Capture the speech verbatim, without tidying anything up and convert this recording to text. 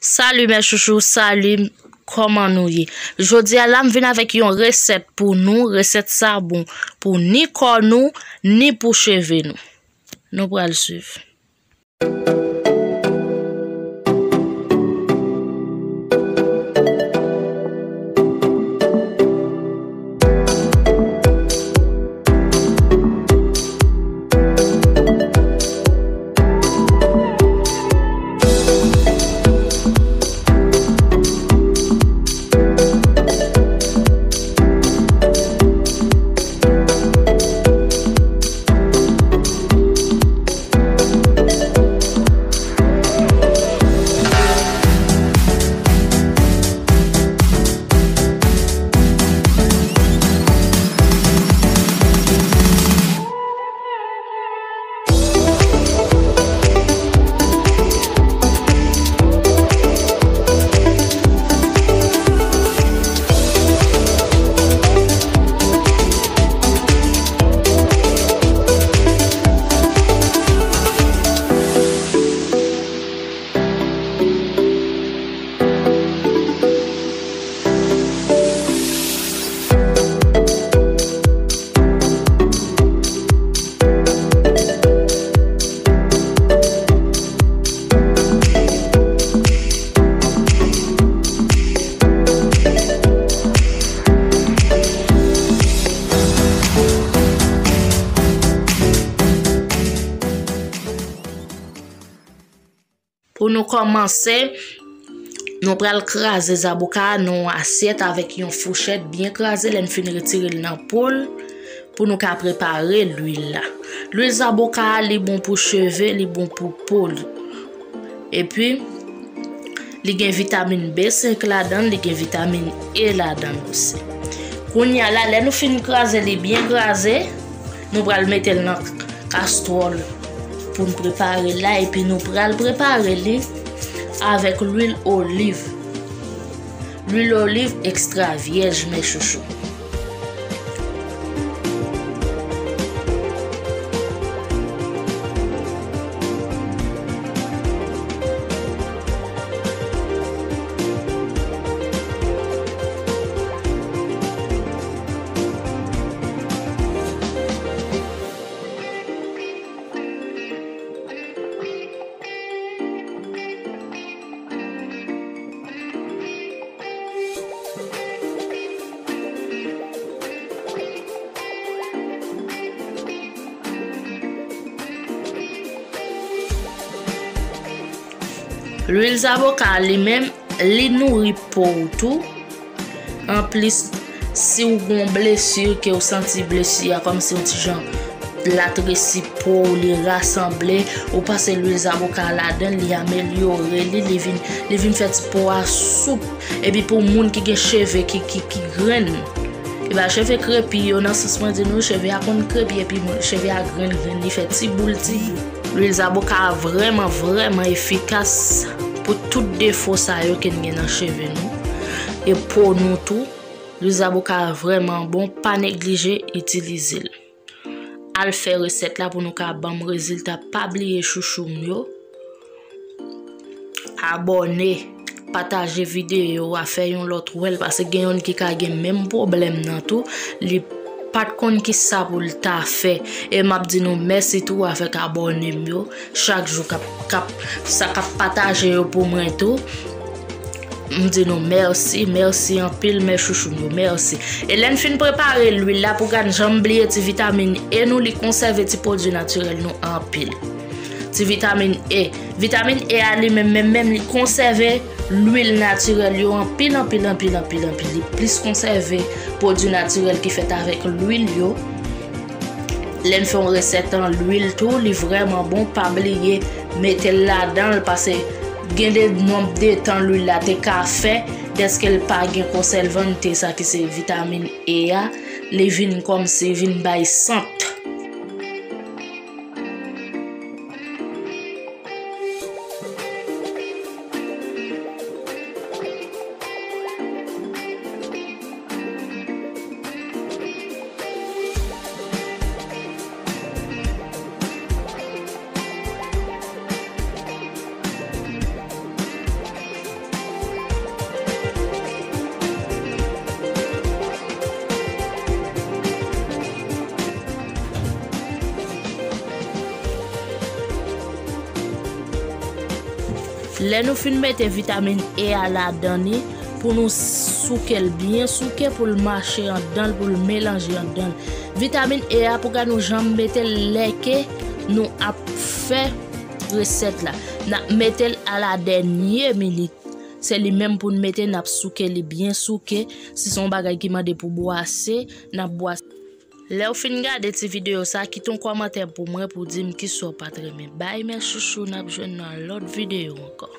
Salut mes chouchous, salut, kòman nou ye? Jodi a la, m vin avèk yon resèt pou nou. Resèt sa bon pou ni kò nou, ni pou cheve nou. Nou pral swiv. Pou nou kòmanse, nou pral kraze zaboka a nan yon asyèt avèk yon fouchèt byen kraze. Lè n fin retire l nan po l, pou nou ka prepare lwil la. Lwil zaboka a, li bon pou cheve, li bon pou po. Epi, li gen vitamin B senk ladan l, li gen vitamin E ladan l osi. Kounye a la, lè nou fin kraze li byen kraze, nou pral mete l nan kastwòl pou n prepare l la, epi nou pral prepare li avèk lwil oliv. Lwil oliv ekstra vyèj, mes chouchous. Lwil zaboka a li menm, li nouri po w tou. Anplis, si w gen yon blesi ke w santi blesi a kòmsi yon ti jan l atresi po w, li rasanble, ou pase lwil zaboka a ladan l, li amelyore li, li vin, li vin fè ti po a soup. Epi pou moun ki gen cheve ki, ki, ki grenn, e ba cheve krepi yo, nan sans mwen di nou, cheve a konn krepi epi moun, cheve a grenn grenn, li fè ti boul, ti boul. Lwil zaboka a vrèman, vrèman efikas pou tout defo sa yo ke n gen nan cheve nou e po nou tou. Lwil zaboka a vrèman bon, pa neglije itilize l. Al fè resèt la pou nou ka ban m rezilta. Pa bliye chouchou m yo. Abòne, pataje videyo a, fè yon lòt wè l, paske gen youn ki ka gen menm pwoblèm nan tou. Li pa t konn kisa pou l ta fè. E m ap di nou mèsi tou avèk abòne m yo. Chak jou k ap, k ap, sa k ap pataje yo pou mwen tou. M di nou mèsi, mèsi anpil, mes chouchou m yo, mèsi. E lè n fin prepare lwil la, pou gad jan m bliye ti vitamin E nou, li konsève ti pwodui natirèl nou anpil. Ti vitamin E. Vitamin E a li menm, menm, menm, li konsève lwil natirèl yo anpil, anpil, anpil, anpil, anpil. Li plis konsève pwodui natirèl ki fèt avèk lwil yo. Lè n fè yon resèt an lwil tou, li vrèman bon, pa bliye mete l ladan l, paske gen de nonb de tan lwil la te ka fè, dèske l pa gen konsèvan, te sa ki se vitamin E a, li vin kòmsi vin bay sant. Lè nou fin mete vitamin E a ladan li, pou nou souke l byen souke, pou l mache anndan l, pou l melanje anndan l. Vitamin E a, pou gade nou janm mete l lè ke nou ap fè resèt la. N ap mete l a la dènye minit. Se li menm pou n mete, n ap souke li byen souke. Si se yon bagay ki mande pou bwase, n ap bwase. Lè w fin gade ti videyo sa, kite yon kòmantè pou mwen pou di m kisa w pa t renmen. Bay mè chouchou, n ap jwenn nan lòt videyo ankò.